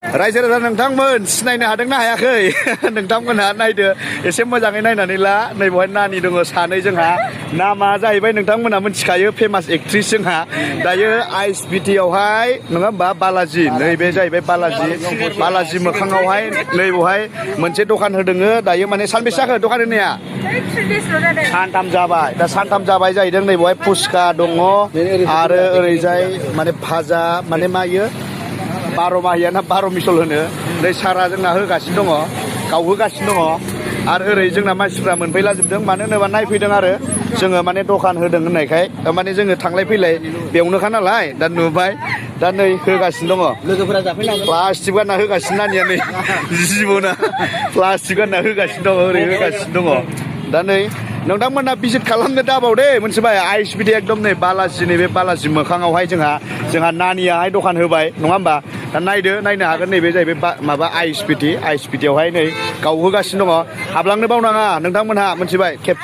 रायजो राजा नोंथांमोन सिनायनो हादोंना हायाखै नोंथांमोनहा नायदो एसे मोजाङै नायनानै ला नै बेवहाय नानि दङ सानै जोंहा नामा जाहैबाय नोंथांमोनहा मिथिखायो फेमास एक्ट्रिस जोंहा दायो आइएसबिटि आवहाय नङा होमबा बालाजि नैबे जाहैबाय बालाजि मोखाङावहाय नै बेवहाय मोनसे दखान होदोङो दायो माने सानबेसे जाखो दखान होनाया सानथाम जाबाय दा सानथाम जाबाय जाहैदों नै बेवहाय फुसका दङ आरो ओरैजाय माने भाजा माने मायो 12 माहिया ना 12 मिसल होनो नै सारा जोंना होगासिनो दङ गावहोगासिनो दङ आरो ओरै जोंना मानसिफ्रा मोनफैलाजोबदों मानो होनोबा नायफैदों आरो जोङो माने दखान होदों होननायखाय माने जोङो थांलाय फैलाय बेयावनोखा नालाय दा नुबाय दा नै होगासिनो दङ लोगोफोरा जाफैनांगोन प्लास्टिक गानना होगासिनो नानिया नै जिबना प्लास्टिक गानना होगासिनो दङ ओरै होगासिनो दङ दा नै नोंथांमोना भिजिट खालामनो दाबाव दे मोनथिबाय आइएसबिटि एकदम नै बालाजिनि बे बालाजि मोखाङावहाय जोंहा नानियाहाय दखान होबाय नङा होमबा दा नायनो हागोन नैबे जाहैबाय माबा आइएसबिटि आवहाय नै गावहोगासिनो दङ हाबलांनो बावनाङा नोंथांमोनहा मोनथिबाय